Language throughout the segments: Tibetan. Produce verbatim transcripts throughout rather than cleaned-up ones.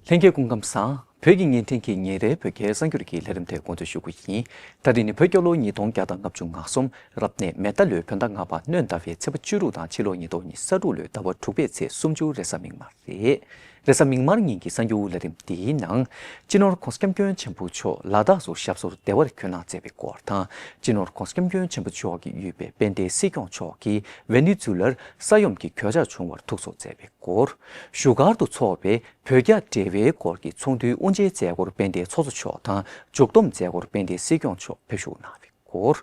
ལྷན་རྒྱས་སྐུ་ཁམས་བཟང་། བོད་ཀྱི་བརྙན་འཕྲིན་གྱི་ཉིན་རེའི་བོད་སྐད་གསར་འགྱུར་གྱི་ལས་རིམ་དེ་འགོ་འཛུགས་ཞུ་རྒྱུ་ཡིན། ད་རིང་ནི་བོད་རྒྱལ་ལོ་ཉིས་སྟོང་བརྒྱ་དང་ལྔ་བཅུ་ང་གསུམ་རབ་གནས་མེ་རྟ་ལོའི་བོད་ཟླ་ལྔ་པ་སྣྲོན་ཟླ་བའི་ཚེས་པ་བཅུ་དྲུག་དང་ཕྱི་ལོ་ཉིས་སྟོང་ཉི་ཤུ་རྩ་དྲུག་ལོའི་ཟླ་བ་དྲུག་པའི་ཚེས་སུམ་ཅུ་རེས་གཟའ་མིག་དམར་རེད། རེས་གཟའ་མིག་དམར་ཉིན་གྱི་གསར་འགྱུར་ལས་རིམ་འདིའི་ནང་། སྤྱི་ནོར་༧གོང་ས་༧སྐྱབས་མགོན་ཆེན་པོ་མཆོག་ལ་དྭགས་སུ་ཞབས་སོར་བདེ་བར་འཁོད་གནང་མཛད་པའི་སྐོར་དང་། སྤྱི་ནོར་༧གོང་ས་༧སྐྱབས་མགོན་ཆེན་པོ་མཆོག་གིས་དབུས་པའི་དཔལ་ལྡན་སྲིད་སྐྱོང་མཆོག་གིས་ཝེ་ནེ་ཛུ་ལར་ས་ཡོམ་གྱི་གོད་ཆག་བྱུང་བར་ཐུགས་གསོ་མཛད་པའི་སྐོར། བཞུགས་སྒར་དུ་འཚོགས་པའི་བོད་རྒྱ་འབྲེལ་བའི་སྐོར་གྱི་ཚོགས་འདུའི་དབུ་འབྱེད་མཛད་སྒོར་དཔལ་ལྡན་ཚོགས་གཙོ་མཆོག་དང་མཇུག་བསྡོམས་མཛད་སྒོར་དཔལ་ལྡན་སྲིད་སྐྱོང་མཆོག་ཕེབས་བཞུགས་གནང་བའི་སྐོར།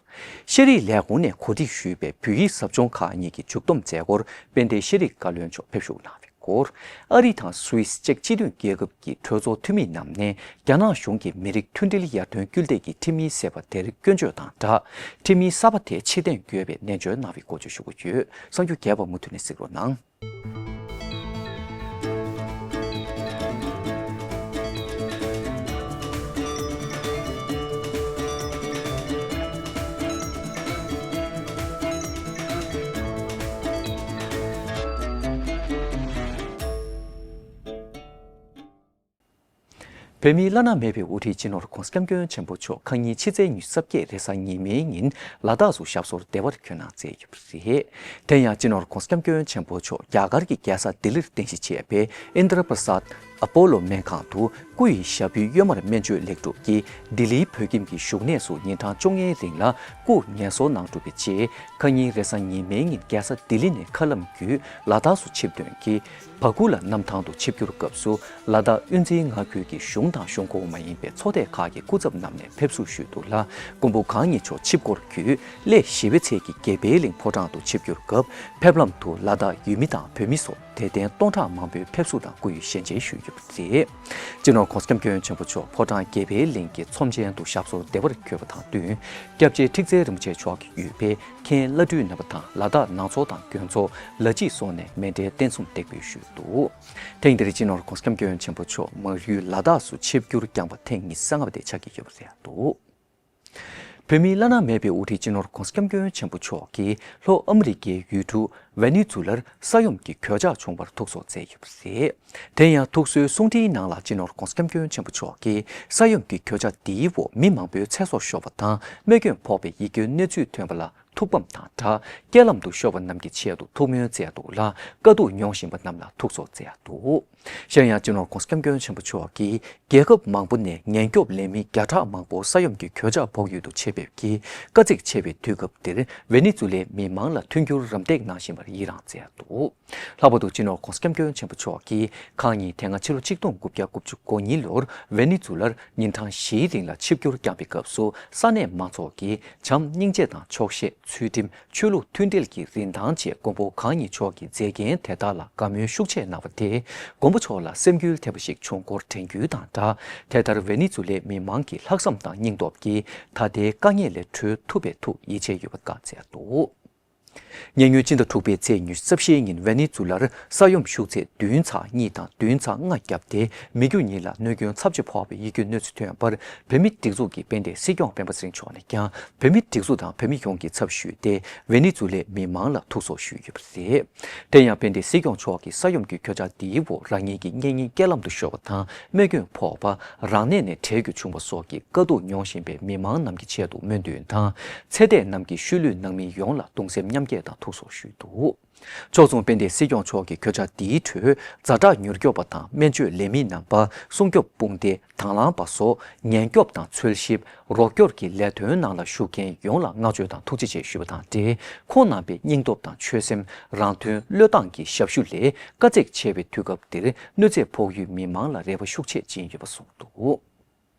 ཤེས་རིག་ལས་ཁུངས་ནས་གོ་སྒྲིག་ཞུས་པའི་བོད་ཡིག་ཟབ་སྦྱོང་ཁག་གཉིས་ཀྱི་མཇུག་བསྡོམས་མཛད་སྒོར་དཔལ་ལྡན་ཤེས་རིག་བཀའ་བློན་མཆོག་ཕེབས་བཞུགས་གནང་བའི་སྐོར། ཨ་རི་དང་སུད་སི་བཅས་སྤྱི་མཐུན་རྒྱལ་ཁབ་ཀྱི་གྲོས་ཚོགས་འཐུས་མི་རྣམས་ནས་རྒྱ་ནག་གཞུང་གིས་མི་རིགས་མཐུན་སྒྲིལ་ཡར་ཐོན་སྐུལ་འདེད་ཀྱི་ཁྲིམས་ཡིག་ཟེར་བ་དེར་སྐྱོན་བརྗོད་དང་སྦྲགས། ཁྲིམས་ཡིག་གསར་པ་དེ་ཕྱིར་འཐེན་དགོས་པའི་ནན་བརྗོད་གནང་བའི་སྐོར་བརྗོད་ཞུ་གི་ཡོད། གསར་འགྱུར་རྒྱས་པ་མུ་མཐུད་ནས་གཟིགས་རོགས་གནང་། བོད་མིའི་བླ་ན་མེད་པའི་དབུ་ཁྲིད་སྤྱི་ནོར་༧གོང་ས་༧སྐྱབས་མགོན་ཆེན་པོ་མཆོག་ཁ་ཉིན་ཕྱི་ཚེས་ཉི་ཤུ་རྩ་བརྒྱད་རེས་གཟའ་ཉི་མའི་ཉིན་ལ་དྭགས་སུ་ཞབས་སོར་བདེ་བར་འཁོད་གནང་མཛད་ཡོད་པ་རེད། དེ་ཡང་སྤྱི་ནོར་༧གོང་ས་༧སྐྱབས་མགོན་ཆེན་པོ་མཆོག་རྒྱ་གར་གྱི་རྒྱལ་ས་ལྡི་ལིར་རྟེན་གཞི་བྱས་པའི་ཨིན་དྲ་པ་ར་སཱད་ཨ་པོ་ལོ་སྨན་ཁང་དུ་སྐུ་ཡི་ཞབས་བུའི་གཡོན་མར་སྨན་བཅོས་ལེགས་གྲུབ་ཀྱིས་ལྡི་ལིའི་བོད་ཁྱིམ་གྱི་བཞུགས་གནས་སུ་ཉིན་གྲངས་བཅོ་ལྔའི་རིང་ལ་སྐུ་ངལ་གསོ་གནང་གྲུབ་པའི་རྗེས། ཁ་ཉིན་རེས་གཟའ་ཉི་མའི་ཉིན་རྒྱལ་ས་ལྡི་ལི་ནས་མཁའ་ལམ་བརྒྱུད་ལ་དྭགས་སུ་ཆིབས་ཐོན་གྱིས། བ་གུ་ལ་གནམ་ཐང་དུ་ཆིབས་བསྒྱུར་སྐབས་སུ་ལ་དྭགས་དབུས་འཛིན་མངའ་ཁུལ་གྱི་གཞུང་དང་གཞུང་ཁོངས་མ་ཡིན་པའི་ཚོགས་སྡེ་ཁག་གི་སྐུ་ཚབ་རྣམས་ནས་ཕེབས་བསུ་ཞུས་འདུག་ལ། མགོན་པོ་གང་ཉིད་མཆོག་ཆིབས་འཁོར་བརྒྱུད་སླེ་བཞི་པའི་ཚལ་གྱི་དགེ་འཕེལ་གླིང་ཕོ་བྲང་དུ་ཆིབས་བསྒྱུར་སྐབས་ཕེབས་ལམ་དུ་ལ་དྭགས་ཡུལ་མི་དང་བོད་མི་སོགས་དད་ལྡན་སྟོང་ཕྲག་མང་པོས་ཕེབས་བསུ་དང་སྐུ་ཡི་ཞལ་མཇལ་ཞུས་ཡོད་པ་རེད། སྤྱི་ནོར་༧གོང་ས་༧སྐྱབས་མགོན་ཆེན་པོ་མཆོག་ཕོ་བྲང་དགེ་འཕེལ་གླིང་གི་ཚོམས་ཆེན་དུ་ཞབས་སོར་བདེ་བར་འཁོད་པ་དང་བསྟུན། སྐྱབས་རྗེ་ཁྲི་རྩེ་རིན་པོ་ཆེ་མཆོག་གིས་དབུས་པའི་མཁན་བླ་སྤྲུལ་རྣམ་པ་དང་ལ་དྭགས་ནང་ཚོགས་དང་དགོན་ཚོགས་ལ་སྤྱི་སོགས་ནས་མཎྜལ་རྟེན་གསུམ་འདེགས་འབུལ་ཞུས་འདུག་ཐེངས་འདིར་སྤྱི་ནོར་༧གོང་ས་༧སྐྱབས་མགོན་ཆེན་པོ་མཆོག་མ་ཡུལ་ལ་དྭགས་སུ་ཆིབས་བསྒྱུར་བསྐྱངས་པ་ཐེངས་ཉི་ཤུ་རྩ་ལྔ་པ་དེ་ཆགས་ཀྱི་ཡོད་པ་རེད་འདུག་བོད་མིའི་བླ་ན་མེད་པའི་དབུ་ཁྲིད་སྤྱི་ནོར་༧གོང་ས་༧སྐྱབས་མགོན་ཆེན་པོ་མཆོག་གིས་ལྷོ་ཨ་མི་རི་ཀའི་ཡུལ་གྲུ་ཝེ་ནེ་ཛུ་ལར་ས་ཡོམ་གྱི་གོད་ཆག་བྱུང་བར་ཐུགས་གསོ་མཛད་ཡོད་པ་རེད། དེ་ཡང་ཐུགས་གསོའི་གསུང་འཕྲིན་ནང་ལ་སྤྱི་ནོར་༧གོང་ས་༧སྐྱབས་མགོན་ཆེན་པོ་མཆོག་གིས་ས་ཡོམ་གྱི་གོད་ཆག་འདིའི་འོག་མི་མང་པོའི་ཚེ་སྲོག་ཤོར་བ་དང་རྨས་སྐྱོན་ཕོག་པའི་ཡིད་སྐྱོའི་གནས་ཚུལ་ཐོན་པ་ལ་ཐུགས་ཕམ་དང་སྦྲགས། རྐྱེན་ལམ་དུ་ཤོར་བ་རྣམས་ཀྱི་ཆེད་དུ་ཐུགས་སྨོན་བསྩལ་འདུག་ལ། དཀའ་སྡུག་མྱོང་བཞིན་པ་རྣམས་ལ་ཐུགས་གསོ་བསྩལ་འདུག་གཞན་ཡང་སྤྱི་ནོར་༧གོང་ས་༧སྐྱབས་མགོན་ཆེན་པོ་མཆོག་གིས་རྒྱལ་ཁབ་མང་པོ་ནས་ཉེན་སྐྱོབ་ལས་མི་བརྒྱ་ཕྲག་མང་པོ་ས་ཡོམ་གྱི་གོད་ཆག་ཕོག་ཡུལ་དུ་ཆེད་ཕེབས་ཀྱིས། དཀའ་ཚེགས་ཆེ་བའི་དུས་སྐབས་འདིར་ཝེ་ནེ་ཛུ་ལའི་མི་མང་ལ་མཐུན་འགྱུར་རམ་འདེགས་གནང་བཞིན་པར་ཡི་རངས་མཛད་འདུག་ལྷག་པར་དུ་སྤྱི་ནོར་༧གོང་ས་༧སྐྱབས་མགོན་ཆེན་པོ་མཆོག་གིས་ཁ་ཉིན་དེ་སྔ་ཕྱི་ལོ་གཅིག་སྟོང་དགུ་བརྒྱ་དགུ་བཅུ་གོ་གཉིས་ལོར་ཝེ་ནེ་ཛུ་ལར་ཉིན་གྲངས་བཞིའི་རིང་ལ་ཆིབས་བསྒྱུར་བསྐྱངས་པའི་སྐབས་སུ་ས་གནས་མང་ཚོགས་ཀྱིས་བྱམས་སྙིང་རྗེ་དང་ཆོག་ཤེས། ཚུལ་ཁྲིམས། ཆོས་ལུགས་མཐུན་སྒྲིལ་གྱི་རིན་ཐང་བཅས་མགོན་པོ་གང་ཉིད་མཆོག་གི་མཛད་འགན་དེ་དག་ལ་དགའ་མོས་ཤུགས་ཆེ་གནང་བ་དེས་མགོན་པོ་མཆོག་ལ་སེམས་འགུལ་ཐེབས་པ་ཞིག་བྱུང་སྐོར་དྲན་སྐུལ་དང་སྦྲགས། དེ་ལྟར་ཝེ་ནེ་ཛུ་ལའི་མི་མང་གི་ལྷག་བསམ་དང་སྙིང་སྟོབས་ཀྱིས་ད་ལྟའི་དཀའ་ངལ་ལས་གྲོལ་ཐུབ་པའི་ཐུགས་ཡིད་ཆེས་ཡོད་པ་བཀའ་སྩལ་འདུག་ཉེ་སྔོན་སྤྱི་ཟླ་དྲུག་པའི་ཚེས་ཉི་ཤུ་རྩ་བཞིའི་ཉིན་ཝེ་ནེ་ཛུ་ལར་ས་ཡོམ་ཤུགས་ཚད་བདུན་ཚེག་གཉིས་དང་བདུན་ཚེག་ལྔ་བརྒྱབ་སྟེ། མི་རྒྱུ་གཉིས་ལ་གནོད་སྐྱོན་ཚབས་ཆེ་ཕོག་པའི་ཡིད་སྐྱོའི་གནས་ཚུལ་ཐོན་པར། བོད་མིའི་སྒྲིག་འཛུགས་ཀྱི་དཔལ་ལྡན་སྲིད་སྐྱོང་སྤེན་པ་ཚེ་རིང་མཆོག་ནས་ཀྱང་བོད་མིའི་སྒྲིག་འཛུགས་དང་བོད་མི་ཡོངས་ཀྱི་ཚབ་ཞུས་ཏེ། ཝེ་ནེ་ཛུ་ལའི་མི་མང་ལ་ཐུགས་གསོ་ཞུས་ཡོད་པ་རེད། དེ་ཡང་དཔལ་ལྡན་སྲིད་སྐྱོང་མཆོག་གིས་ས་ཡོམ་གྱི་གོད་ཆག་འདིའི་འོག་རང་ཉིད་ཀྱི་གཉེན་ཉེ་རྐྱེན་ལམ་དུ་ཤོར་བ་དང་རྨས་སྐྱོན་ཕོག་པ། རང་གནས་ནས་བྲལ་རྒྱུ་བྱུང་བ་སོགས་ཀྱི་དཀའ་སྡུག་མྱོང་བཞིན་པའི་མི་མང་རྣམས་ཀྱི་ཆེད་དུ་སྨོན་འདུན་དང་། ཚེ་འདས་རྣམས་ཀྱི་ཤུལ་ལུས་ནང་མི་ཡོངས་ལ་གདུང་སེམས་མཉམ་སྐྱེད་དང་ཐུགས་གསོ་ཞུས་འདུག་ཕྱོགས་མཚུངས་དཔལ་ལྡན་སྲིད་སྐྱོང་མཆོག་གིས་གོད་ཆག་འདིའི་ཁྲོད་ཛ་དྲག་མྱུར་སྐྱོབ་པ་དང་སྨན་བཅོས་ལས་མི་རྣམ་པ། སྲུང་སྐྱོབ་དཔུང་སྡེ་དང་བླངས་པ་སོགས་ཉེན་སྐྱོབ་དང་འཚོལ་ཞིབ། རོགས་སྐྱོར་གྱི་ལས་དོན་ནང་ལ་ཞུགས་མཁན་ཡོངས་ལ་བསྔགས་བརྗོད་དང་ཐུགས་རྗེ་ཆེ་ཞུས་པ་དང་འབྲེལ། ཁོང་རྣམ་པའི་སྙིང་སྟོབས་དང་ཆོད་སེམས། རང་དོན་བློས་བཏང་གི་ཞབས་ཞུ་ལས། དཀའ་ཚེགས་ཆེ་བའི་དུས་སྐབས་འདིར་གནོད་འཚེ་ཕོག་ཡུལ་མི་མང་ལ་རེ་བ་ཤུགས་ཆེ་སྦྱིན་ཡོད་པ་གསུངས་འདུག་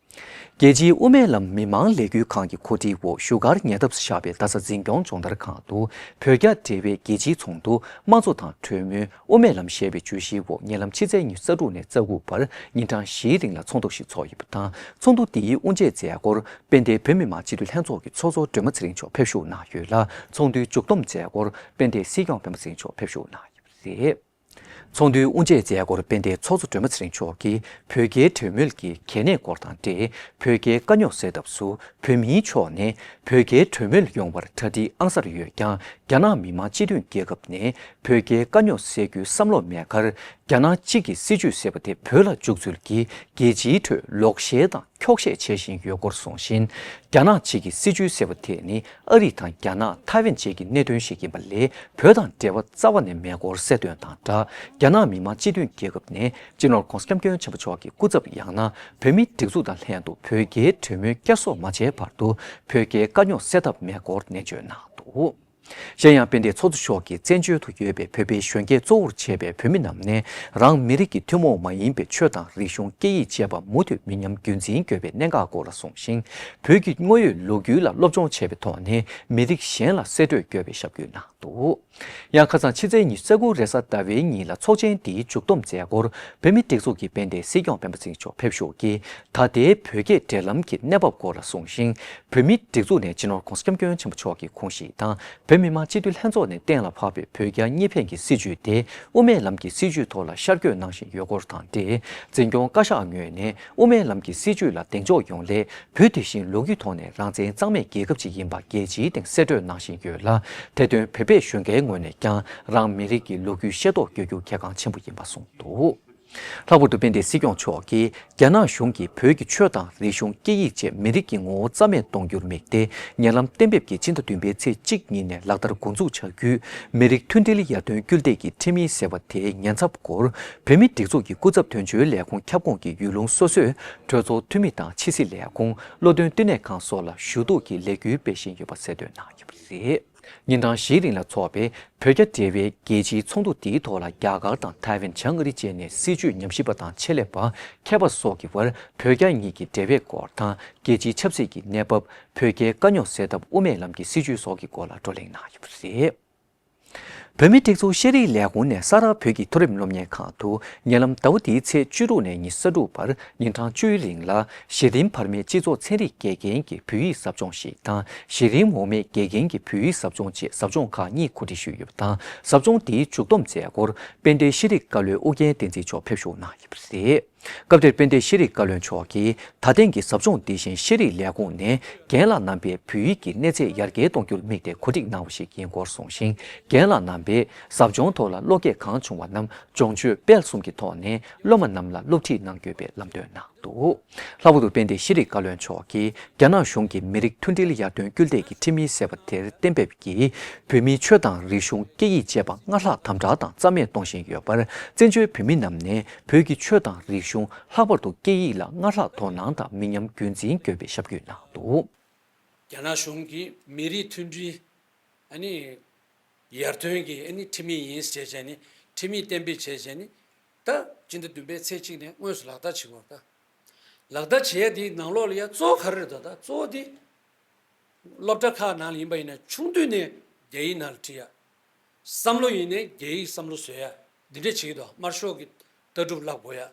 རྒྱལ་སྤྱིའི་དབུ་མའི་ལམ་མི་མང་ལས་འགུལ་ཁང་གི་གོ་སྒྲིག་འོག་བཞུགས་སྒར་ཉེ་འདབས་སུ་བཞག་པའི་རྡ་ས་འཛིན་སྐྱོང་སྦྱོང་བརྡར་ཁང་དུ། བོད་རྒྱ་འབྲེལ་བའི་རྒྱལ་སྤྱིའི་ཚོགས་འདུ་དམངས་གཙོ་དང་གྲོས་མོལ་དབུ་མའི་ལམ་ཞེས་པའི་བརྗོད་གཞིའི་འོག་ཉེ་ལམ་ཕྱི་ཚེས་ཉི་ཤུ་རྩ་དྲུག་ནས་རྩ་དགུ་བར་ཉིན་གྲངས་བཞིའི་རིང་ལ་ཚོགས་འདུ་ཞིག་ཚོགས་ཡོད་པ་དང་། ཚོགས་འདུ་དེའི་དབུ་འབྱེད་མཛད་སྒོར་དཔལ་ལྡན་བོད་མི་མང་སྤྱི་འཐུས་ལྷན་ཚོགས་ཀྱི་ཚོགས་གཙོ་སྒྲོལ་མ་ཚེ་རིང་མཆོག་ཕེབས་བཞུགས་གནང་ཡོད་ལ། ཚོགས་འདུའི་མཇུག་བསྡོམས་མཛད་སྒོར་དཔལ་ལྡན་སྲིད་སྐྱོང་སྤེན་པ་ཚེ་རིང་མཆོག་ཕེབས་བཞུགས་གནང་ཡོད་པ་རེད། ཚོགས་འདུའི་དབུ་འབྱེད་མཛད་སྒོར་དཔལ་ལྡན་ཚོགས་གཙོ་སྒྲོལ་མ་ཚེ་རིང་མཆོག་གིས་བོད་རྒྱའི་གྲོས་མོལ་གྱི་གལ་གནད་སྐོར་དང་འབྲེལ། བོད་རྒྱའི་དཀའ་རྙོག་སེལ་ཐབས་སུ་བོད་མིའི་ཕྱོགས་ནས་བོད་རྒྱའི་གྲོས་མོལ་ཡོང་བར་གྲ་སྒྲིག་ཨང་གསར་ཡོད་ཀྱང་། རྒྱ་ནག་མི་དམངས་སྤྱི་མཐུན་རྒྱལ་ཁབ་ནས་བོད་རྒྱའི་དཀའ་རྙོག་སེལ་རྒྱུའི་བསམ་བློ་མེད་ཁར། རྒྱ་ནག་གཅིག་གི་སྲིད་བྱུས་ཟེར་བ་དེ་བོད་ལ་འཇུག་ཚུལ་གྱིས་རྒྱལ་སྤྱིའི་ཁྲོད་ལོག་བཤད་དང་འཁྱོག་བཤད་བྱེད་བཞིན་ཡོད་སྐོར་གསུངས་ཤིང་། རྒྱ་ནག་གཅིག་གི་སྲིད་བྱུས་ཟེར་བ་དེ་ནི་ཨ་རི་དང་རྒྱ་ནག་ཐའེ་ཝན་བཅས་ཀྱི་གནད་དོན་ཞིག་ཡིན་པ་ལས། བོད་དང་འབྲེལ་བ་རྩ་བ་ནས་མེད་སྐོར་གསལ་སྟོན་དང་སྦྲགས། རྒྱ་ནག་མི་དམངས་སྤྱི་མཐུན་རྒྱལ་ཁབ་ནས་སྤྱི་ནོར་༧གོང་ས་༧སྐྱབས་མགོན་ཆེན་པོ་མཆོག་གི་སྐུ་ཚབ་ཡང་ན་བོད་མིའི་སྒྲིག་འཛུགས་དང་ལྷན་དུ་བོད་རྒྱའི་གྲོས་མོལ་བསྐྱར་གསོ་མ་བྱས་བར་དུ་བོད་རྒྱའི་དཀའ་རྙོག་སེལ་ཐབས་མེད་སྐོར་ནན་བརྗོད་གནང་འདུག། གཞན་ཡང་དཔལ་ལྡན་ཚོགས་གཙོ་མཆོག་གིས་བཙན་བྱོལ་དུ་ཡོད་པའི་བོད་པའི་གཞོན་སྐྱེས་གཙོ་བོར་བྱས་པའི་བོད་མི་རྣམས་ནས་རང་མི་རིགས་ཀྱི་ཐུན་མོང་མ་ཡིན་པའི་ཆོས་དང་རིག་གཞུང་སྐད་ཡིག་བཅས་པ་མུ་མཐུད་མི་ཉམས་རྒྱུན་འཛིན་དགོས་པའི་གནད་འགག་སྐོར་ལ་གསུངས་ཤིང་། བོད་ཀྱི་དངོས་ཡོད་ལོ་རྒྱུས་ལ་སློབ་སྦྱོང་བྱས་པའི་ཐོག་ནས་མི་རིགས་གཞན་ལ་གསེད་བཀྲོལ་དགོས་པའི་ཞབས་སྐུལ་གནང་འདུག། ཡང་ཁ་སང་ཕྱི་ཚེས་ཉི་ཤུ་རྩ་དགུ་རེས་གཟའ་ཟླ་བའི་ཉིན་ལ་ཚོགས་ཆེན་འདིའི་མཇུག་བསྡོམས་མཛད་སྒོར་བོད་མིའི་སྒྲིག་འཛུགས་ཀྱི་དཔལ་ལྡན་སྲིད་སྐྱོང་སྤེན་པ་ཚེ་རིང་མཆོག་ཕེབས་ཞུགས་ཀྱིས་ད་ལྟའི་བོད་རྒྱའི་འབྲེལ་ལམ་གྱི་གནས་བབ་སྐོར་ལ་གསུངས་ཤིང་། བོད་མིའི་སྒྲིག་འཛུགས་ནས་སྤྱི་ནོར་༧གོང་ས་༧སྐྱབས་མགོན་ཆེན་པོ་མཆོག་གི་ཁོངས་ཞུགས་དང་། བོད་མི་མང་སྤྱི་འཐུས་ལྷན་ཚོགས་ནས་གཏན་ལ་ཕབ་པའི་བོད་རྒྱ་གཉིས་ཕན་གྱི་སྲིད་བྱུས་དེ་དབུ་མའི་ལམ་གྱི་སྲིད་བྱུས་ཐོག་ལ་ཤར་བསྐྱོད་གནང་བཞིན་ཡོད་སྐོར་དང་འབྲེལ། འཛིན་སྐྱོང་བཀའ་ཤག་ངོས་ནས་དབུ་མའི་ལམ་གྱི་སྲིད་བྱུས་ལ་གདེང་འཇོག་ཡོང་སླད། བོད་དེ་བཞིན་ལོ་རྒྱུས་ཐོག་ནས་རང་བཙན་གཙང་མའི་རྒྱལ་ཁབ་ཅིག་ཡིན་པ་རྒྱལ་སྤྱིའི་སྟེང་གསལ་སྤྲོད་གནང་བཞིན་ཡོད་ལ། དེ་དོན་བོད་པའི་གཞོན་སྐྱེས་ངོས་ནས་ཀྱང་རང་མི་རིགས་ཀྱི་ལོ་རྒྱུས་ཤེས་རྟོགས་དགོས་རྒྱུ་གལ་འགངས་ཆེན་པོ་ཡིན་པ་གསུངས་འདུག། ལྷག་པར་དུ་དཔལ་ལྡན་སྲིད་སྐྱོང་མཆོག་གིས་རྒྱ་ནག་གཞུང་གིས་བོད་ཀྱི་ཆོས་དང་རིག་གཞུང་། སྐད་ཡིག་བཅས་མི་རིགས་ཀྱི་ངོ་བོ་རྩ་མེད་གཏོང་རྒྱུར་དམིགས་ཏེ། ཉེ་ལམ་གཏན་འབེབས་ཀྱིས་སྤྱི་ཟླ་བདུན་པའི་ཚེས་གཅིག་ཉིན་ནས་ལག་བསྟར་འགོ་འཛུགས་བྱ་རྒྱུའི་མི་རིགས་མཐུན་སྒྲིལ་ཡར་ཐོན་སྐུལ་འདེད་ཀྱི་ཁྲིམས་ཡིག་ཟེར་བ་དེའི་ཉེན་ཚབས་སྐོར། བོད་མིའི་སྒྲིག་འཛུགས་ཀྱི་སྐུ་ཚབ་དོན་གཅོད་ལས་ཁུངས་ཁྱབ་ཁོངས་ཀྱི་ཡུལ་ལུང་སོ་སོས་གྲོས་ཚོགས་འཐུས་མི་དང་ཕྱི་སྲིད་ལས་ཁུངས། བློ་འདོན་བསྟི་གནས་ཁང་སོགས་ལ་ཞུ་གཏུག་གི་ལས་འགུལ་སྤེལ་བཞིན་ཡོད་པ་གསལ་སྟོན་གནང་ཡོད་པ་རེད། ཉིན་གྲངས་བཞིའི་རིང་ལ་འཚོགས་པའི་བོད་རྒྱ་འབྲེལ་བའི་རྒྱལ་སྤྱིའི་ཚོགས་འདུ་འདིའི་ཐོག་ལ་རྒྱ་གར་དང་ཐའེ་ཝན། བྱང་ཨ་རི་བཅས་ནས་སྲིད་བྱུས་ཉམས་ཞིབ་པ་དང་ཆེད་ལས་པ་མཁས་པ་སོགས་ཀྱི་དབར་བོད་རྒྱ་གཉིས་ཀྱི་འབྲེལ་བའི་སྐོར་དང་། རྒྱལ་སྤྱིའི་ཆབ་སྲིད་ཀྱི་གནས་བབ། བོད་རྒྱའི་དཀའ་རྙོག་སེལ་ཐབས་དབུ་མའི་ལམ་གྱི་སྲིད་བྱུས་སོགས་ཀྱི་སྐོར་ལ་བགྲོ་གླེང་གནང་ཡོད་པ་རེད། བོད་མིའི་སྒྲིག་འཛུགས་ཤེས་རིག་ལས་ཁུངས་ནས་ས་རཱ་བོད་ཀྱི་མཐོ་རིམ་སློབ་གཉེར་ཁང་དུ་ཉེ་ལམ་ཟླ་བ་འདིའི་ཚེས་བཅུ་དྲུག་ནས་ཉི་ཤུ་རྩ་དྲུག་བར་ཉིན་གྲངས་བཅུའི་རིང་ལ་གཞི་རིམ་བར་མའི་སྤྱི་ཚོགས་ཚན་རིག་དགེ་རྒན་གྱི་བོད་ཡིག་ཟབ་སྦྱོང་ཞིག་དང་། གཞི་རིམ་འོག་མའི་དགེ་རྒན་གྱི་བོད་ཡིག་ཟབ་སྦྱོང་བཅས་ཟབ་སྦྱོང་ཁག་གཉིས་གོ་སྒྲིག་ཞུས་ཡོད་པ་དང་། ཟབ་སྦྱོང་འདིའི་མཇུག་བསྡོམས་མཛད་སྒོར་དཔལ་ལྡན་ཤེས་རིག་བཀའ་བློན་ཨུ་རྒྱན་བསྟན་འཛིན་མཆོག་ཕེབས་བཞུགས་གནང་ཡོད་པ་རེད། སྐབས་དེར་དཔལ་ལྡན་ཤེས་རིག་བཀའ་བློན་མཆོག་གིས་ད་ཐེངས་ཀྱི་ཟབ་སྦྱོང་འདི་བཞིན་ཤེས་རིག་ལས་ཁུངས་ནས་རྒན་ལགས་རྣམ་པའི་བོད་ཡིག་གི་གནས་ཚད་ཡར་རྒྱས་གཏོང་རྒྱུར་དམིགས་ཏེ་གོ་སྒྲིག་གནང་བ་ཞིག་ཡིན་སྐོར་གསུངས་ཤིང་། རྒན་ལགས་རྣམ་པས་ཟབ་སྦྱོང་ཐོག་ལ་བློ་སྐྱེད་གང་བྱུང་བ་རྣམས་སྦྱོང་སྤྱོད་སྤེལ་གསུམ་གྱི་ཐོག་ནས་སློབ་མ་རྣམས་ལ་སློབ་ཁྲིད་གནང་དགོས་པའི་ལམ་སྟོན་གནང་འདུག། ལྷག་པར་དུ་དཔལ་ལྡན་ཤེས་རིག་བཀའ་བློན་མཆོག་གིས་རྒྱ་ནག་གཞུང་གིས་མི་རིགས་མཐུན་སྒྲིལ་ཡར་ཐོན་སྐུལ་འདེད་ཀྱི་ཁྲིམས་ཡིག་ཟེར་བ་དེར་གཏན་འབེབས་ཀྱིས་བོད་མིའི་ཆོས་དང་རིག་གཞུང་། སྐད་ཡིག་བཅས་པ་སྔར་ལྷག་དམ་དྲག་དང་རྩ་མེད་གཏོང་བཞིན་ཡོད་པར། བཙན་བྱོལ་བོད་མི་རྣམས་ནས་བོད་ཀྱི་ཆོས་དང་རིག་གཞུང་། ལྷག་པར་དུ་སྐད་ཡིག་ལ་སྔར་ལྷག་དོ་སྣང་དང་མི་ཉམས་རྒྱུན་འཛིན་དགོས་པའི་ཞབས་སྐུལ་གནང་འདུག། རྒྱ་ནག་གཞུང་གིས་མི་རིགས་མཐུན་སྒྲིལ་ཨ་ནི་ཡར་ཐོན་གྱི་ཨ་ནི་ཁྲིམས་ཡིག་ཡིན་ཟེར་བྱས་ནས་ཁྲིམས་ཡིག་གཏན་འབེབས་བྱས་བྱས་ནས་ད་སྤྱི་ཟླ་བདུན་པའི་ཚེས་གཅིག་ནས་དངོས་སུ་ལག་བསྟར་བྱེད་དགོས་ད། ལག་བསྟར་བྱེད་ཡ་དེའི་ནང་ལོགས་ལ་ཡ་གཙོ་བོ་ག་རེ་རེད་ད། ད་གཙོ་བོ་དེ་སློབ་གྲྭ་ཁག་ནང་ལ་ཡིན་པ་ཡིན་ན་ཆུང་དུས་ནས་རྒྱ་ཡིག་ནང་ལ་ཁྲིད་ཡ། བསམ་བློ་ཡིན་ནའི་རྒྱ་ཡིག་བསམ་བློ་བཟོ་ཡ། འདི་འདྲས་བྱེད་ཀྱི་འདུག། དམར་ཤོག་གི་ལྟ་གྲུབ་བརླག་དགོས་ཡ།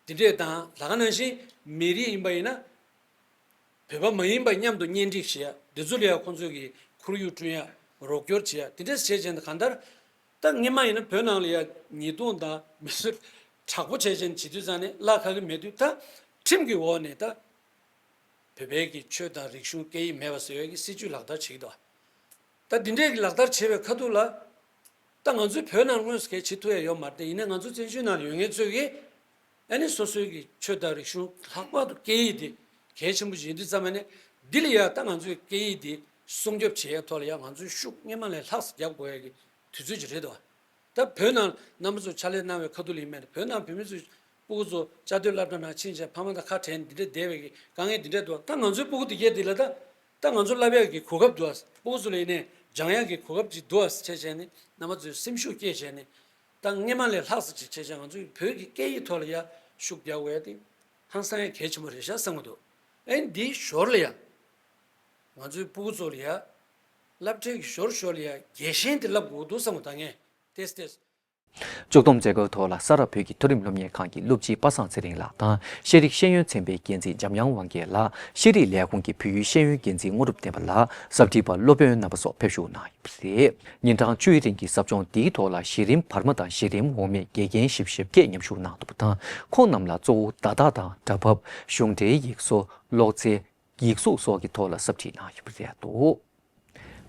འདི་འདྲས་དང་ལ་ཁ་ནང་བཞིན་མི་རིགས་ཡིན་པ་ཡིན་ན་བོད་པ་མ་ཡིན་པ་མཉམ་དུ་གཉེན་སྒྲིག་བྱེད་ཡ། འདི་ཚོ་ལ་ཡ་ཁོང་ཚོས་ཀྱི་ཁོར་ཡུག་བསྐྲུན་ཡ། རོགས་སྐྱོར་བྱེད་ཡ། འདི་འདྲས་བྱས་བྱས་ནས་གང་ལྟར་ད་སྔོན་མ་ཡིན་ན་བོད་ནང་ལ་ཡ་ཉེས་རྡུང་དང་མི་གསོད་དྲག་པོ་བྱས་བྱས་ནས་བྱེད་དུས་ཙང་ནས་བརླག་ཁ་གི་མེད་དུས་ད་ཁྲིམས་ཀྱི་འོག་ནས་ད། བོད་པའི་གི་ཆོས་དང་རིག་གཞུང་སྐད་ཡིག་མེད་པ་བཟོ་ཡས་ཀྱི་སྲིད་ཇུས་ལག་བསྟར་བྱེད་ཀྱི་འདུག། ད་འདི་འདྲའི་གི་ལག་བསྟར་བྱེད་པའི་ཁ་ཐུག་ལ། ད་ང་ཚོའི་བོད་ནང་དངོས་སུ་གལ་བྱེད་ཐུབ་ཡ་ཡོད་མ་རེད་དེ། ཡིན་ནའི་ང་ཚོ་བཙན་བྱོལ་ནང་ལ་ཡོད་མཁན་ཚོས་ཀྱི་ཨ་ནི་སོ་སོའི་གི་ཆོས་དང་རིག་གཞུང་ལྷག་པར་དུ་སྐད་ཡིག་དེ་གལ་ཆེན་པོ་ཞིག་ཡིན་དུས་ཙམ་པ་ནས་འདི་ལ་ཡ་ད་ང་ཚོའི་སྐད་ཡིག་དེ་སྲུང་སྐྱོབ་བྱེད་ཡ་ཐོག་ལ་ཡ་ང་ཚོའི་ཤུགས་སྔོན་མ་ལས་ལྷག་ཙམ་རྒྱབ་དགོས་ཡ་གི་དུས་ཚོད་ཅིག་རེད་འདུག། ད་བོད་ནང་རྣམ་པ་ཚོ་ཕྱག་ལས་གནང་བའི་ཁ་ཐུག་ལ་ཡིན་མིན། བོད་ནང་བོད་མི་ཚོས་སྤུ་གུ་ཚོ་བཅའ་སྡོད་སློབ་གྲྭ་ནང་ཕྱིན་བྱས་ཕ་མ་དང་ཁ་བྲལ་ནས་འདི་འདྲ་བསྡད་པའི་གི་དཀའ་ངལ་འདི་འདྲ་འདུག། ད་ང་ཚོའི་སྤུ་གུ་འདི་གས་འདི་ལ་ད་ད་ང་ཚོ་བསླབ་ཡག་གི་གོ་སྐབས་འདུག། སྤུ་གུ་ཚོ་ལ་ཡིན་ནའི་སྦྱང་ཡག་གི་གོ་སྐབས་ཅིག་འདུག་ཟེར་བྱས་བྱས་ནས་རྣམ་པ་ཚོས་སེམས་ཤུགས་བསྐྱེད་བྱས་ནས་ད་སྔོན་མ་ལས་ལྷག་ཙམ་ཅིག་བྱས་བྱས་ང་ཚོའི་བོད་ཀྱི་སྐད་ཡིག་ཐོག་ལ་ཡ་ཤུགས་རྒྱག་དགོས་ཡ་དེ་ཧང་སང་ཡ་གལ་ཆེན་པོ་རེད་ཤག་བསམ་གྱི་འདུག། ཨ་ནི་འདིའི་ཞོར་ལ་ཡ་ང་ཚོའི་སྤུ་གུ་ཚོ་ལ་ཡ་སློབ་གྲྭའི་གི་ཞོར་ཞོར་ལ་ཡ་རྒྱལ་ཞེན་དེ་བསླབ་དགོས་འདུག་བསམ་གྱི་འདུག། ད་ངས་ཏེས་ཏེས། བཅུ་གཏོང་མཛད་སྒོའི་ཐོག་ལ་ས་རཱ་བོད་ཀྱི་མཐོ་རིམ་སློབ་གཉེར་ཁང་གི་སློབ་སྤྱི་པ་སངས་ཚེ་རིང་ལགས་དང་ཤེས་རིག་ཤེས་ཡོན་ཚན་པའི་འགན་འཛིན་འཇམ་དབྱངས་དབང་རྒྱལ་ལགས། ཤེས་རིག་ལས་ཁུངས་ཀྱི་བོད་ཡིག་ཤེས་ཡོན་འགན་འཛིན་དངོས་གྲུབ་བསྟན་པ་ལགས། ཟབ་ཁྲིད་པ་སློབ་དཔོན་རྣམ་པ་སོགས་ཕེབས་ཞུགས་གནང་ཡོད་པ་རེད། ཉིན་གྲངས་བཅུའི་རིང་གི་ཟབ་སྦྱོང་འདིའི་ཐོག་ལ་གཞི་རིམ་བར་མ་དང་གཞི་རིམ་འོག་མའི་དགེ་རྒན་བཞི་བཅུ་ཞེ་བརྒྱད་མཉམ་ཞུགས་གནང་འདུག་པ་དང་། ཁོང་རྣམས་ལ་གཙོ་བོ་བརྡ་དག་དང་སྒྲ་ཕབ། གཞུང་འབྲེལ་ཡིག་བཟོ། ཀློག་རྩལ། ཡིག་གཟུགས་སོགས་ཀྱི་ཐོག་ལ་ཟབ་ཁྲིད་གནང་ཡོད་པ་རེད་འདུག་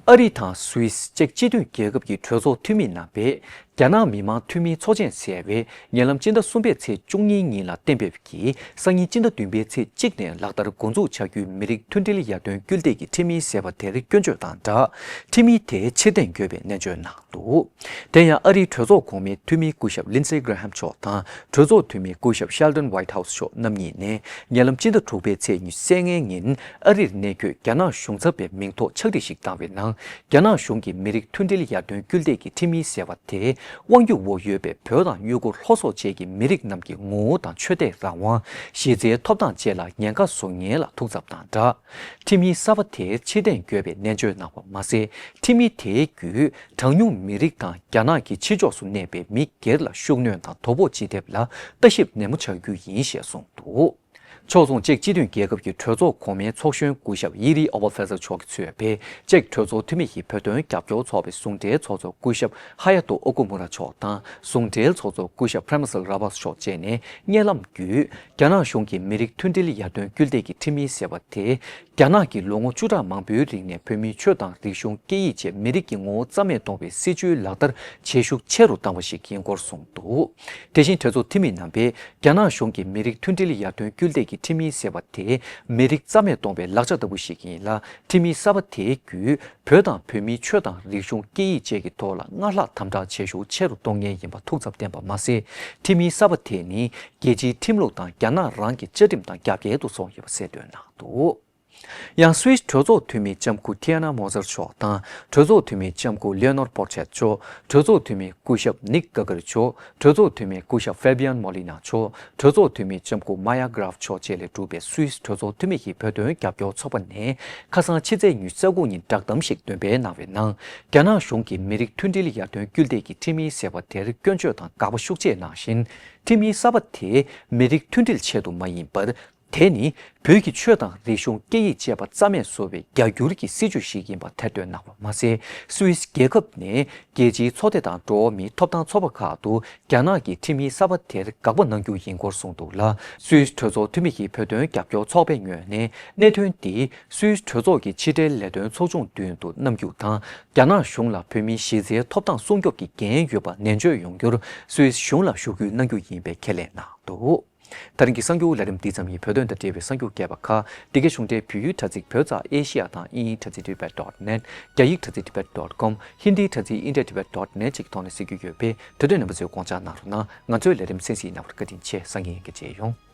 ཨ་རི་དང་སུད་སི་ཅེཀ་སྤྱི་མཐུན་རྒྱལ་ཁབ་ཀྱི་གྲོས་ཚོགས་འཐུས་མི་རྣམ་པས་རྒྱ་ནག་མི་དམངས་འཐུས་མིའི་ཚོགས་ཆེན་ཟེར་བའི་ཉེ་ལམ་སྤྱི་ཟླ་གསུམ་པའི་ཚེས་བཅུ་གཉིས་ཉིན་ལ་གཏན་འབེབས་ཀྱིས་སང་ཉིན་སྤྱི་ཟླ་བདུན་པའི་ཚེས་གཅིག་ནས་ལག་བསྟར་འགོ་འཛུགས་བྱ་རྒྱུའི་མི་རིགས་མཐུན་སྒྲིལ་ཡར་ཐོན་སྐུལ་འདེད་ཀྱི་ཁྲིམས་ཡིག་ཟེར་བ་དེར་སྐྱོན་བརྗོད་དང་སྦྲགས། ཁྲིམས་ཡིག་དེ་ཕྱིར་འཐེན་དགོས་པའི་ནན་བརྗོད་གནང་འདུག་དེ་ཡང་ཨ་རིའི་གྲོས་ཚོགས་གོང་མའི་འཐུས་མི་སྐུ་ཞབས་Lindsey Graham་མཆོག་དང་གྲོས་ཚོགས་འཐུས་མི་སྐུ་ཞབས་Sheldon Whitehouse་མཆོག་རྣམ་གཉིས་ནས་ཉེ་ལམ་སྤྱི་ཟླ་དྲུག་པའི་ཚེས་ཉི་ཤུ་རྩ་ལྔའི་ཉིན་ཨ་རིར་གནས་འཁོད་རྒྱ་ནག་གཞུང་ཚབ་པའི་མིང་ཐོག་ཕྱག་བྲིས་ཤིག་བཏང་བའི་ནང་། རྒྱ་ནག་གཞུང་གིས་མི་རིགས་མཐུན་སྒྲིལ་ཡར་ཐོན་སྐུལ་འདེད་ཀྱི་ཁྲིམས་ཡིག་ཟེར་བ་དེ་དབང་སྒྱུར་འོག་ཡོད་པའི་བོད་དང་ཡུ་གུར་ལྷོ་སོག་བཅས་ཀྱི་མི་རིགས་རྣམས་ཀྱི་ངོ་བོ་དང་ཆོས་དད་རང་དབང་། གཞི་རྩའི་ཐོབ་ཐང་བཅས་ལ་ཉེན་ཁ་བཟོ་ངེས་ལ་ཐུགས་འཚབ་དང་སྦྲགས། ཁྲིམས་ཡིག་གསར་པ་དེ་ཕྱིར་འཐེན་དགོས་པའི་ནན་བརྗོད་གནང་བ་མ་ཟད། ཁྲིམས་ཡིག་དེའི་བརྒྱུད་གྲངས་ཉུང་མི་རིགས་དང་རྒྱ་ནག་གི་ཕྱི་ཕྱོགས་སུ་གནས་པའི་མི་སྒེར་ལ་ཤུགས་སྣོན་དང་དོ་ཕོག་ཅི་ཐེབས་ལ་ལྟ་ཞིབ་ནན་མོ་བྱ་རྒྱུ་ཡིན་ཞེས་གསུངས་འདུག་ཕྱོགས་མཚུངས་ཅེཀ་སྤྱི་མཐུན་རྒྱལ་ཁབ་ཀྱི་གྲོས་ཚོགས་གོང་མའི་ཚོགས་གཞོན་སྐུ་ཞབས་ཡི་རི་ཨོ་བྷ་ཕེ་ས་མཆོག་གིས་གཙོས་པའི་ཅེཀ་གྲོས་ཚོགས་འཐུས་མི་ཡི་བོད་དོན་རྒྱབ་སྐྱོར་ཚོགས་པའི་ཟུང་འབྲེལ་ཚོགས་གཙོ་སྐུ་ཞབས་ཧ་ཡ་ཏོ་ཨོ་ཀུ་མུ་ར་མཆོག་དང་ཟུང་འབྲེལ་ཚོགས་གཙོ་སྐུ་ཞབས་Prem Sir Rabat་མཆོག་བཅས་ནས་བརྙན་ལམ་བརྒྱུད། རྒྱ་ནག་གཞུང་གིས་མི་རིགས་མཐུན་སྒྲིལ་ཡར་ཐོན་སྐུལ་འདེད་ཀྱི་ཁྲིམས་ཡིག་ཟེར་བ་དེ། རྒྱ་ནག་གིས་ལོ་ངོ་བཅུ་ཕྲག་མང་པོའི་རིང་ནས་བོད་མིའི་ཆོས་དང་རིག་གཞུང་སྐད་ཡིག་བཅས་མི་རིགས་ཀྱི་ངོ་བོ་རྩ་མེད་གཏོང་བའི་སྲིད་བྱུས་ལག་བསྟར་བྱེད་ཤུགས་ཆེ་རུ་བཏང་བ་ཞིག་ཡིན་སྐོར་གསུངས་འདུག་དེ་བཞིན་གྲོས་ཚོགས་འཐུས་མི་རྣམ་པས་རྒྱ་ནག་གཞུང་གིས་མི་རིགས་མཐུན་སྒྲིལ་ཡར་ཐོན་སྐུལ་འདེད་ཀྱི་ཁྲིམས་ཡིག་ཟེར་བ་དེ་མི་རིགས་རྩ་མེད་གཏོང་བའི་ལག་ཆ་ལྟ་བུ་ཞིག་ཡིན་ལ། ཁྲིམས་ཡིག་གསར་པ་དེའི་བརྒྱུད། བོད་དང་བོད་མིའི་ཆོས་དང་རིག་གཞུང་སྐད་ཡིག་བཅས་ཀྱི་ཐོག་ལ་སྔར་ལྷག་དམ་དྲག་བྱེད་ཤུགས་ཆེ་རུ་གཏོང་མཁན་ཡིན་པ་ཐུགས་འཚབ་བསྟན་པ་མ་ཟད། ཁྲིམས་ཡིག་གསར་པ་དེ་ནི་རྒྱལ་སྤྱིའི་ཁྲིམས་ལུགས་དང་རྒྱ་ནག་རང་གི་བཅའ་ཁྲིམས་དང་རྒྱབ་འགལ་དུ་སོང་ཡོད་པ་གསལ་སྟོན་གནང་འདུག་ཡང་སུད་སི་གྲོས་ཚོགས་འཐུས་མི་ལྕམ་སྐུ་Tiana Mosser་མཆོག་དང་གྲོས་ཚོགས་འཐུས་མི་ལྕམ་སྐུ་Leonor Porchat་མཆོག་གྲོས་ཚོགས་འཐུས་མི་སྐུ་ཞབས་Nick Gugger་མཆོག་གྲོས་ཚོགས་འཐུས་མི་སྐུ་ཞབས་Fabian Molina་མཆོག་གྲོས་ཚོགས་འཐུས་མི་ལྕམ་སྐུ་Maya Graf་མཆོག་བཅས་ལས་གྲུབ་པའི་སུད་སི་གྲོས་ཚོགས་འཐུས་མི་ཡི་བོད་དོན་རྒྱབ་སྐྱོར་ཚོགས་པ་ནས་ཁ་སང་ཕྱི་ཚེས་ཉི་ཤུ་རྩ་དགུ་ཉིན་བསྒྲགས་གཏམ་ཞིག་འདོན་སྤེལ་གནང་བའི་ནང་། རྒྱ་ནག་གཞུང་གིས་མི་རིགས་མཐུན་སྒྲིལ་ཡར་ཐོན་སྐུལ་འདེད་ཀྱི་ཁྲིམས་ཡིག་ཟེར་བ་དེར་སྐྱོན་བརྗོད་དང་དགག་པ་ཤུགས་ཆེ་གནང་བཞིན། ཁྲིམས་ཡིག་གསར་པ་དེ་མི་རིགས་མཐུན་སྒྲིལ་ཆེད་དུ་མ་ཡིན་པར། དེ་ནི་བོད་ཀྱི་ཆོས་དང་རིག་གཞུང་སྐད་ཡིག་བཅས་པ་རྩ་མེད་བཟོ་བའི་རྒྱ་སྒྱུར་གྱི་སྲིད་བྱུས་ཤིག་ཡིན་པ་ཐེར་འདོན་གནང་བ་མ་ཟད། སུད་སི་རྒྱལ་ཁབ་ནས་རྒྱལ་སྤྱིའི་ཚོགས་སྡེ་དང་འགྲོ་བ་མིའི་ཐོབ་ཐང་ཚོགས་པ་ཁག་ཏུ། རྒྱ་ནག་གི་ཁྲིམས་ཡིག་གསར་པ་དེར་དགག་པ་གནང་རྒྱུ་ཡིན་སྐོར་གསུངས་འདུག་ལ། སུད་སི་གྲོས་ཚོགས་འཐུས་མི་ཡི་བོད་དོན་རྒྱབ་སྐྱོར་ཚོགས་པའི་ངོས་ནས་གནད་དོན་འདི་སུད་སི་གྲོས་ཚོགས་ཀྱི་ཕྱི་འབྲེལ་ལས་དོན་ཚོགས་ཆུང་མདུན་དུ་བསྣམས་རྒྱུ་དང་། རྒྱ་ནག་གཞུང་ལ་བོད་མིའི་གཞི་རྩའི་ཐོབ་ཐང་སྲུང་སྐྱོབ་ཀྱི་འགན་ཡོད་པ་ནན་བརྗོད་ཡོང་རྒྱུར་སུད་སི་གཞུང་ལ་ཞུ་སྐུལ་གནང་རྒྱུ་ཡིན་པའི་ཁས་ལེན་གནང་འདུག་ད་རིང་གི་གསར་འགྱུར་ལས་རིམ་འདི་ཙམ་ཡིན། བོད་དོན་དང་འབྲེལ་བའི་གསར་འགྱུར་རྒྱས་པ་ཁག་འདི་གའི་གཞུང་འབྲེལ་བོད་ཡིག་དྲ་ཚིགས་བོད་ཙ་ཨེ་ཤི་ཡ་དང་དབྱིན་ཡིག་དྲ་ཚིགས་tibet dot net། རྒྱ་ཡིག་དྲ་ཚིགས་tibet dot com། ཧིན་དིའི་དྲ་ཚིགས་india tibet dot net་བཅས་ཀྱི་ཐོག་ནས་གཟིགས་རྒྱུ་ཡོད་པས། དེ་དུས་རྣམ་པ་ཚོས་དགོངས་འཇགས་གནང་རོགས་གནང་། ང་ཚོའི་ལས་རིམ་གསན་གཟིགས་གནང་བར་བཀའ་དྲིན་ཆེ། སང་ཉིན་ཡང་བསྐྱར་མཇལ་ཡོང་།